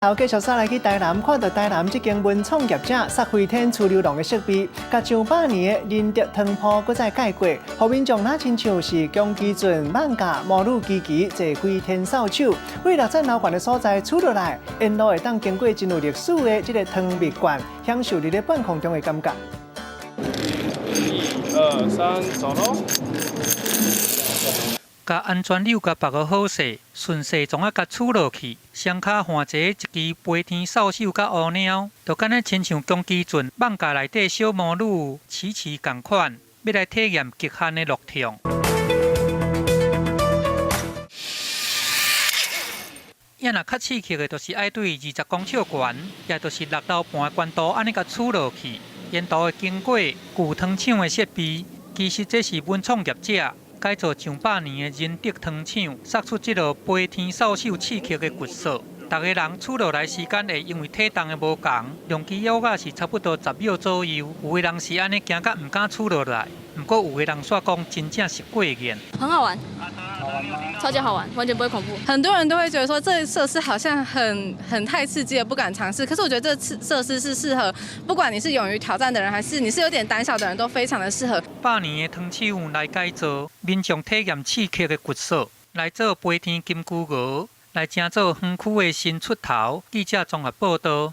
好，繼續煞來去台南，看著台南這間文創業者撒飛天趨溜廊的設備，共上百年的仁德湯鋪閣再改過，予民眾若親像是宮崎駿漫畫魔女琪琪坐飛天掃帚，為六層樓懸的所在取落來，沿路會當經過真有歷史的這個湯蜜罐，享受佇咧半空中的感覺。一二三，走囉！共安全鈕共縛予好勢，順勢創仔共取落去，雙跤換坐一支飛天掃帚佮烏貓，就敢若親像宮崎駿漫畫內底小魔女琪琪仝款，欲來體驗極限的樂痛。猶若較刺激的，就是愛對20公尺懸，也就是6樓半的懸度，按呢共取落去。沿途會經過舊糖廠的設備，其實這是文創業者改造上百年的仁德糖廠，撒出這个飛天掃帚刺激的掘索。逐个人取落來時間會因為體重的無仝，量起約仔是差不多10秒左右。有的人是按呢驚甲毋敢取落來，毋過有的人煞講真正是過癮。很好玩，超級好玩，完全不會恐怖。很多人都會覺得說，這設施好像很太刺激了，不敢嘗試。可是我覺得這設施是適合，不管你是勇於挑戰的人，還是你是有點膽小的人，都非常的適合。百年的糖廠來改造，民眾體驗刺激的掘索，來做飛天金龜鵝，來成做園區的新出頭。記者綜合報道。